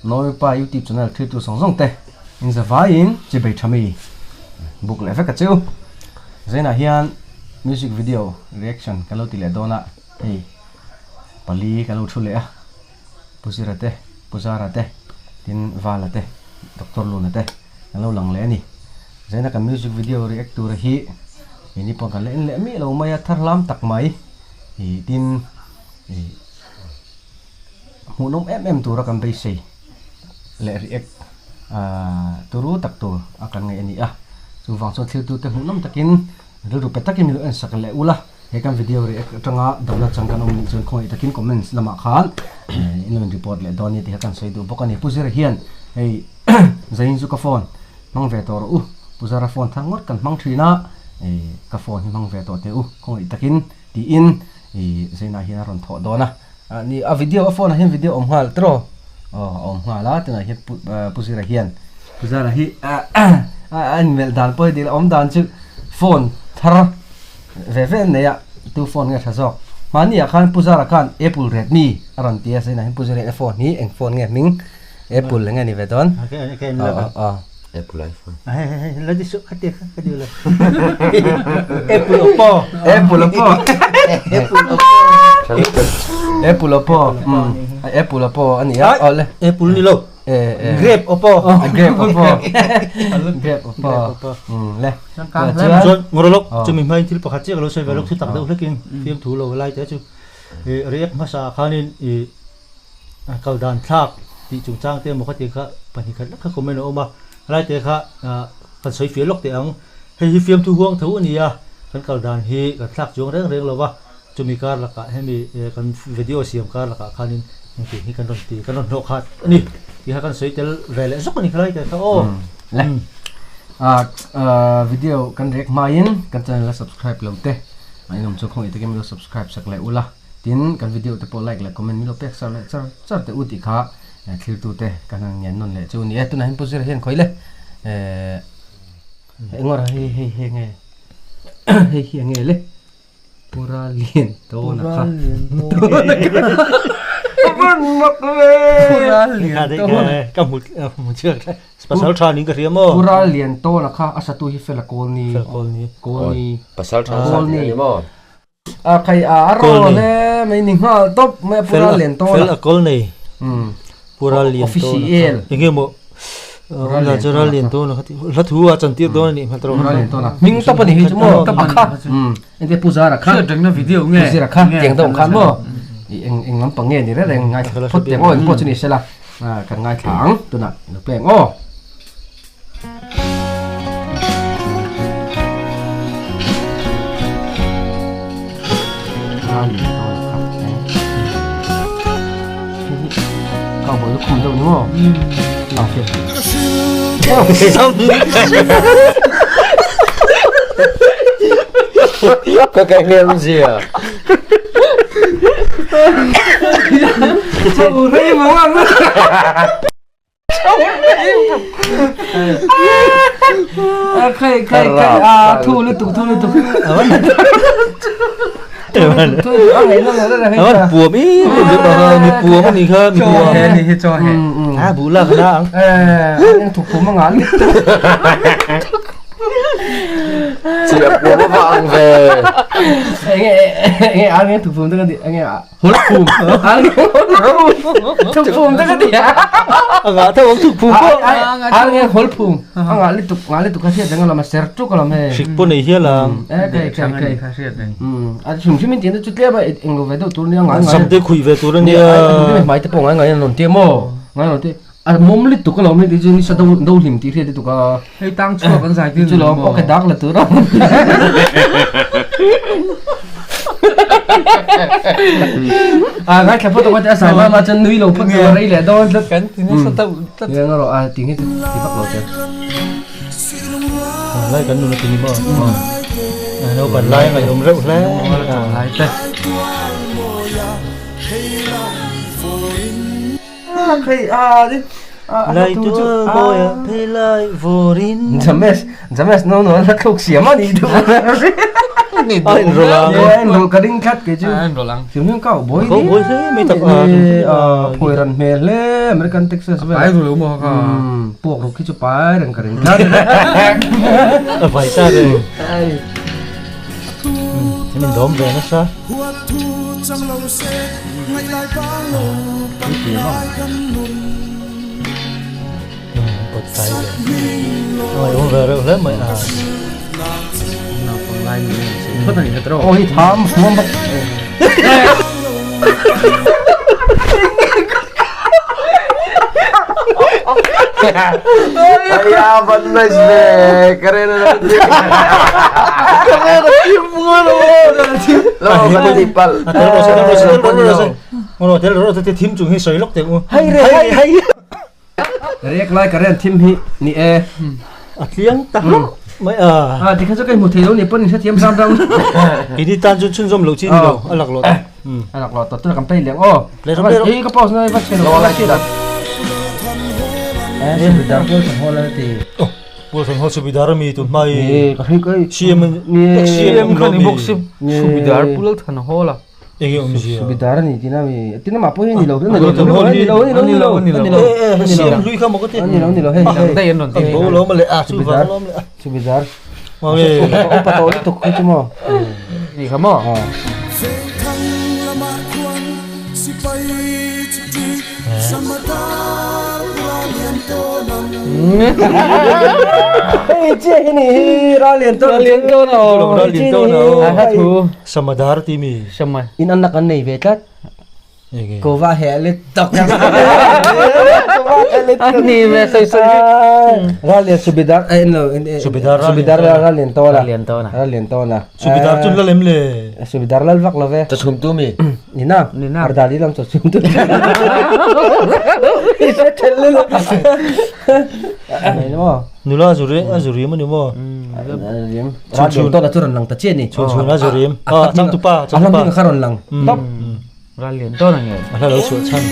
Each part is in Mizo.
Nawi pa youtube channel thlir tu zawng zawng te in za vaiin chi bei tha mi buk leh vek a cheu. Zainah hian music video reaction kan lo ti leh dawn a hei pali kan lo thu leh a Pu Zira te Pu Zara te tin Vala te Doctor Luna te kan lo lang leh a ni. Zaina kan music video react tura hi keini pawh kan la en leh miah lo mai a thar hlam tak mai ih tin ih hmuhnawm em em tura kan beisei leh react ah turu tak tur a kan ngaih a ni a chuvang chuan thiltute hmuhnawm takin rilru pe takin min lo en sak leh ula he kan video react atanga damna chang kan awm nih chuan khawngaih takin comments lamah khan in lo in report leh dawn nia tih kha kan sawi duh bawk a ni Pu Zira hian hei Zain chu ka phone hmang ve tawh rawh u Pu Zara phone thar ngawt kan hmang thin a ka phone hi hmang ve tawh teh u khawngaih takin tiin ih Zainah hian a rawn thawh dawn a. Ni a video a phone ah hian video awm nghal tiraw aw a awm nghal a tunah hian pu pu zira hian pu zara hi a inmelh dan pawh hi dil awm dan chu phone thar ve ve an nei a tu phone nge tha zawk mahni ah khan pu zara khan apple redmi a rawn ti a zainah hian pu zira hian a phone hi eng phone nge hming apple enge ni ve dawn aw apple iphone apple oppo apple oppo apple oppo apple oppo a ni a awle apple ni lo grape oppo grape oppo grape oppo le chuan ngawrlawk chumi hmain thil pakhat chiah ka lo sawi ve lawk thu tak deuh hlekin fiamthu lo lai te chu react hmasa khanin ih A kal dan thlak tih chungchang te emaw kha tih kha pahnih khat lek kha comment a awm a, helai te kha kan sawi fiah lawk teh ang. Hei hi fiamthu huang tho a ni a, kan kal dan hi kan thlak chuang reng reng lo va, chumi kar lakah hemi kan video siam kar lakah khanin engtin hi kan rawn ti kan rawn hnawh khat a ni tih kha kan sawi tel ve leh zawk a ni khalai te kha aw. Le video kan rek hmain kan channel a subscribe lo te a inawm chu khawngaih takin min lo subscribe sak leh ula. Tin, kan video te pawh like leh comment min lo pek sar leh char char teh u tih kha thiltu te kan han ngen nawn leh chu a ni e. Tunah hian Pu Zira hian khawi le eh engawrh a hei hei hei nge hei hi enge le Pura Lian Tawna kha Pura Lian Tawna ka hmu hmu chiak pasal tha niin ka hria maw Pura Lian Tawna kha a satu hi Fela Kawlni Kawlni Kawlni pasal tha sa tih a ni maw A khai a a raw hle mai ni nghal tawp mai a pura lian tawn a. Fel a kawl nei. Pura lian tawn. Official. Enge maw la chu ral lian tawn a khati hla thu a chantir dawn a nih hmel tawh. Pura lian tawn a. Hming tawp a ni hi chu maw a kha. Ente pu zara kha. Hriat rengna video nge. Pu zira kha tiang deuh khan maw. Eng eng lampang nge ni reng reng ngai phawt teh aw engpawh chu ni sela kan ngaithla ang tunah ilo peng aw. Ka ka hliam zia. Khai khai khai a thu lutuk thu lutuk Awan puam i mi puam ani kha mi puam he ni hi cho he a bu la kha ang eh thuk phum anga Chia puam a vang ve. Enge enge a nge thuk phum te ka ti enge hol phum thuk phum te ka ti anga tho ang thuk phum pawh a nge hol phum anga lituk nga lituk kha hriat reng alawm a ser tuk alawm he hrik pawh nei hial ang e kai kai kai kha hriat reng a hrim hrim in tiang chu tlem a eng lo ve deuh tur nia ngai ngai sam te khuih ve tur ania hmai te pawh ngai ngai an rawn ti maw ngai rawn ti a mawm lituk alawm hei ti chu ni sa do do hlim tih hriat lutuk a hei tang chhuak an zai tir chu lawm okay dak la tur a a ngai thla phawt a zai ma ma chuan nui lo phawt lo rei leh dawn tlat kan ti nasa tauh tlat nge rawh a ti nge ti vak lo che lai kan nun a ti ni maw no kan lai ngai awm reuh hle lai te Lai tual bawi ah phei lai vawrin. James, James no no la thluk siam a nih duh. A inrawlh ang. A inrawlh ka ring tlat kei chu. A inrawlh ang. Hrim hrim ka bawi Ko bawi hle mai tak a. A phawi ran hmel hle American Texas vel. Pai ru lo maw kha. Puak ruk hi chu pai reng ka ring tlat. A vai ta reng. An indawm ve nasa. Kawt kai ve. A ngaihawm ve reuh hle mai a. Naupang lai ni em sei phawt a ni hret rawh. Aw hi tham hmuam bawk. Aya van nice ve karen a Karen a thim ngun a lo kan ti pal. A tel rawh se tel rawh se tel rawh se. Rawh tel rawh se thim chung hi sawi lawk teh u. Hei re hei hei. Riak lai ka rian thim hi ni e. A tliang ta hlauh mai a. A tikha chu ka hmu thei lo ni pawn in hrethiam ram ram. Keini tan chuan chhunzawm loh chi ni lo, a lak lawh ta. A lak lawh ta tuna kan play leng aw. Play rawh play rawh. Ei ka pause na va chhe lo la chi la. Eh subidar pul than hol a ti. Oh pul than hol subidar ami tun hma i. Ni ka hri kai. CM CM khan i bawk si subidar pul than hol a. Enge awmzia? Subidar a ni tina mi tina mah pawh hi a ni lo a ni lo a ni lo a ni lo a ni lo Eh eh CM hlui kha maw ka ti? A ni lo a ni lo hei hei Dai an rawn ti Bo lo mawle a chu vang lawm le a. Subidar Mawle. Upa tawh lutuk kha chu maw. Ni kha maw. Hei chiah hi ni hi Ralian tawn Ralian tawn aw Ralian tawn aw A hla thu. Samadar timi. Sama. In an nak an nei ve tlat. Kova he le tok. Ani ve soi soi. Ralian Subidar eh no Subidar Subidar Ralian tawn a. Ralian tawn a. Ralian tawn a. Subidar chun la lem le. Subidar lal vak lo ve. Cha chhum tu mi. Nina. Nina. Ardali lam cha chhum tu. Isa thel le. Ai no. Nula zuri a zuri mani mo. Ralian tawn a chu rawn lang ta chiah ni. Chhun chhun a zurim. Ah chang tu pa chang A tu pa. hlam ding kha rawn lang. Top. Ralian tawn a nge. A hla lo chhuah chhan.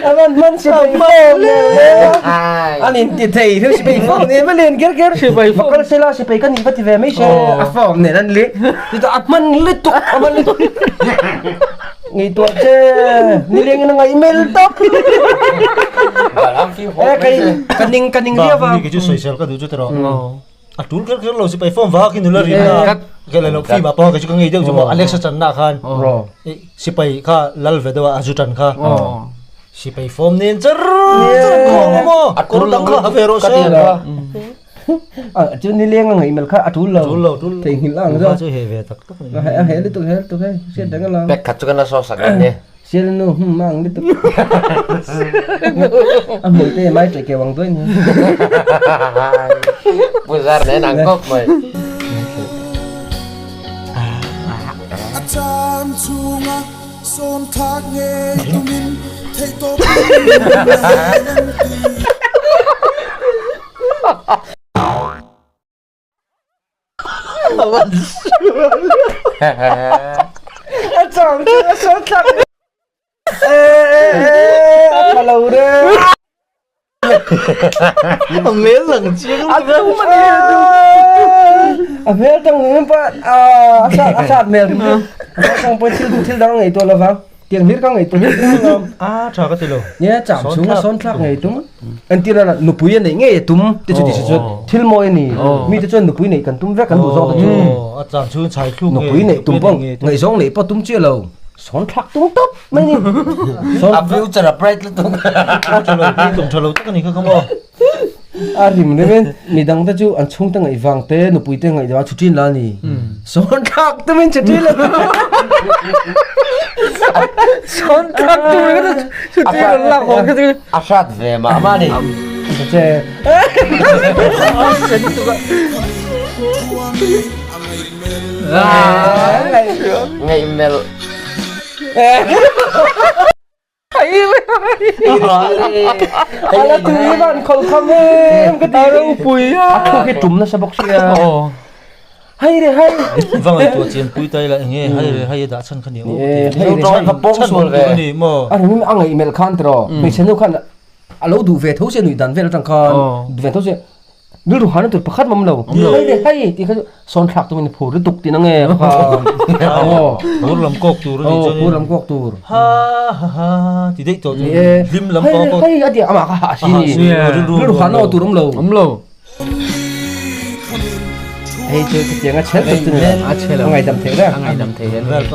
Aman man si pai fong le. An in ti thei hiu si pai fong ne ma len ker ker. Si pai fong. Makal sela si pai kan in va ti ve mai se a fong nen an li. Ti to a man le tuk a man le tuk. Ngei tuah che ni leng in a ngai mel tawp. Eh kai ka ning ka ning riau va. Ni ke chu sawisel ka duh chu tiraw. A tul kher kher lo si pai form va khi nula rim na ke le lo film ah pawh kei chu ka ngei deuh chu maw Alex a channa khan sipai kha lal ve deuh a a zu tan kha sipai form nen char char khawng a maw kawr dang kha ha ve rawh se chu ni leng a ngaih mel kha a tul lo tul lo tul lo theihnghilh a ang zawk chu he ve tak tak a he lutuk he lutuk hei hriat dang a lang Pek khat chu kan la saw sak em ni. Sial nu hum mang lutuk. A hmui te mai ṭeh keu ang duai ni. Pu zar nen ang kawp mai. A chang chu a sawn thlak a tha lo re. A hmel lang chiang A tum a ni a hmel tang ning pa a a sat hmel a tang pawh thil thil dang ngei tuah lovang. Tiang hlir ka ngei tum A tha ka ti lo. Nia cham chhung a sawn thlak ngei tum. Entir a nupui a neih ngei a tum te chu ti si chuan thil mawi a ni. Mi te chuan nupui neih kan tum vek kan duh zawk te chu. A cham chhung chhai thluk ngei. Nupui neih tum pawh ngaihzawng neih pawh tum chiah lo. Sawn thlak tum tawp mai ni. A future a bright lutuk. Tha lo tum tha lo tak a ni kha kha maw. A rim rem in midang te chu an chhung te ngaih vang te nupui te ngaih vang chhutin la ni. Sawn thlak tumin chhutin la. Sawn thlak tumin chhutin la haw kha chu. A hrat ve mah mah ni. Che. Ngaih melh. Ala tui van khol kham em ka ti ropui a. A thu khi tum nasa bawk sia. Hai re hai. Va ngaihtuah chian pui ta ila enge hai re hai a dah chhan kha ni aw ti Mizo tawng kha pawng sual ve. A ni maw? A ring a ngaih melh khan tiraw hmeichhe nu khan a lo duh ve tho che nuih dan vel atang khan duh ve tho che rilru hana tur pakhat mawm lo hai re hai tih kha chu sawn thlak tumin a phur lutuk tih na nge kha Phur lam kawk tur a nih chuan phur lam kawk tur ha ha ha ti daih tawh chu hlim lam pawh hai re hai a ti amah kha hah si ni rilru hana tur awm lo awm lo. Hei chu chutiang a chhel tak chu ni lo. A chhel A ngaihdam theih reng. A ngaihdam theih reng.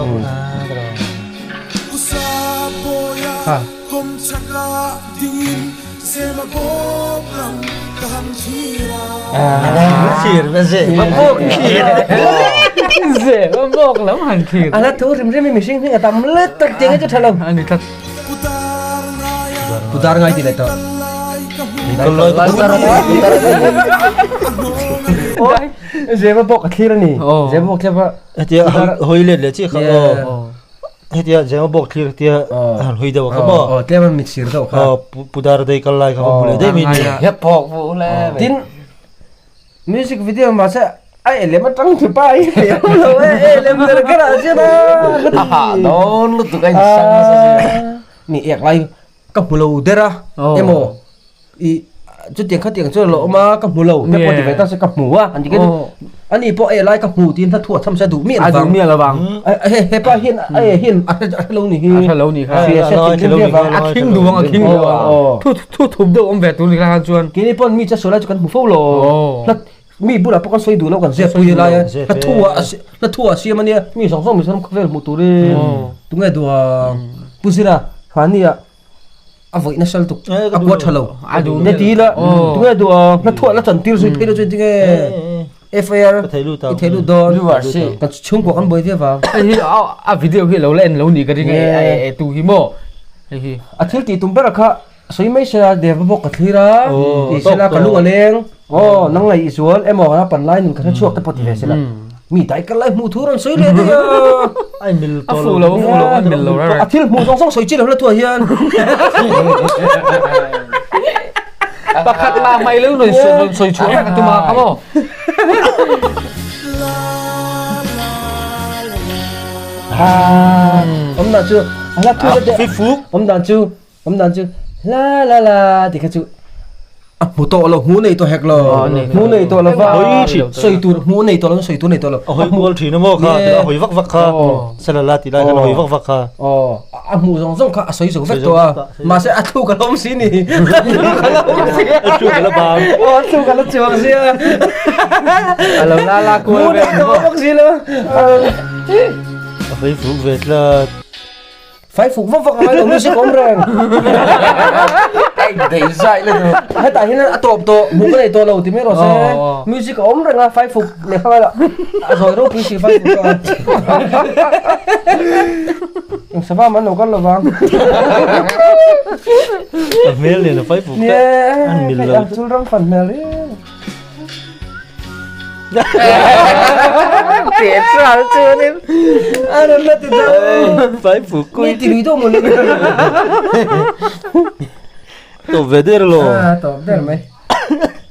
Ha. Thlir ve ze va bawk thlir. Ze va bawk lam han thlir. A la thu hrim hrim i mihring hming a tam let tak tiang hi chu tha lo. A ni tlat. Pudar ngai ti leh tawh. Zema pawh ka thlir a ni. Zema pawh thlir a. Hetia hawi let leh chiah kha aw. Hetia zema bawk thlir hetia han hawi deuh a kha maw. Aw tlem a mit sir deuh kha. Aw pudar dei kal lai kha va hmu leh daih mai ni. He phawk vu le. Tin music video mahse a elem atang thu pa hi hre awm lo e elem ber kher ah chuan a. A hah dawn lutuk a insang nasa zia. Mi ek lai ka hmu lo der a emaw i chutiang khatiang chuan lo awm a ka hmu lo te pawh ti ve ta se ka hmu a an ti kher ani pawh eh lai ka hmu tiin hla thu a cham se duh miah a duh miah lo vang he hepa hian a eh hian a hre lo ni hi a hre lo ni kha a khing duh ang a khing duh ang thu thu thup deuh awm ve tur ni kha khan chuan keini pawn mi che sawi lai chu kan hmu fo lo mi bulah pawh kan sawi duh lo kan zep pui lai a hla thu ah hla thu ah siam ania mi zawng zawng Mizoram khawvel hmuh turin tunge duh ang Pu Zira Hani ah a vawih nasa lutuk a kuat tha lo ne ti ila tunge duh ang hla thu ah la chan tir zui phei lo chuan tinge FIR i thei lut dawn kan chhungkua kan buai viau vang hei hi a video hi lo la en lo nih ka ring e tu hi maw hei hi a thil tih tum ber kha Sawi mai sela Deva bawk ka thlir a, ti sela ka lung a leng, aw nang ngaih i zual emaw a pan lai nun ka hre chhuak te pawh ti ve sela. Mi dai kal lai hmuh thu rawn sawi leh daih a. A inmil tawh lo. A fuh lo, a fuh lo, a inmil lo reng reng. A thil hmuh zawng zawng sawi chi lo la thuah hian. Pakhat lah hmai lo rawn sawi chhuah vek a tum a kha maw. Awm dan chu a hla thu te awm dan chu Awm dan chu la la la tih kha chu a hmu tawh lo, hmu nei tawh hek lo, hmu nei tawh lo va, sawi tur hmu nei tawh lo, sawi tur nei tawh lo. A hawi kual thin a maw kha, a hawi vak vak kha, salala tih lai khan a hawi vak vak kha. Aw, a hmuh zawng zawng kha a sawi zo vek tawh a, mahse a thluk a la awm si ni, a thluk a la awm si a, a thluk a la bang, aw a thluk a la chuang si a, a lo la la kual ve, hmu nei tawh bawk si lo, a hawi fuk ve tlat. Fai fuk vak vak angai lo music awm reng. Ai dei zai le tu. Hetah hian a tawp tawh hmuh ka nei tawh lo ti mai rawh se. Music a awm reng a fai fuk leh kha la a zawi ropui si fai fuk a. Eng sava man lo kal lo vang. A hmel nen a fai fuk te an mil lo. Chul ram fan hmel riau. Tral chuanin a rawn la ti deuh. Fai fuk kui. Mi ti lui deuh mawle. Tawp ve der lo. A tawp der mai.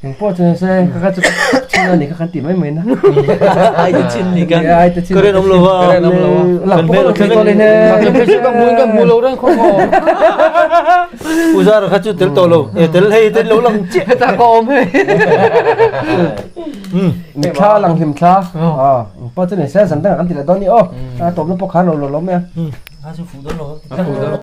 Eng pawh chu nise ka kha chu chin a ni kha kan ti mai mai na. Ai te chin ni kan. Ai te chin. Ka ren awm lo va. Ka ren awm lo va. Lang pawh lo thei tawh le ne. Ka hmu ka hmu lo reng khawp aw. Puzara kha chu tel tawh lo. E tel hei tel lo lang chiah. Heta ka awm hei. Mitthla lang hlim thla. Aw, eng pawh chu ni se zan dangah kan ti leh dawn ni aw. A tawpna pawh khan lo lo lawm mai a. A chu fuh dawn lo. A fuh dawn.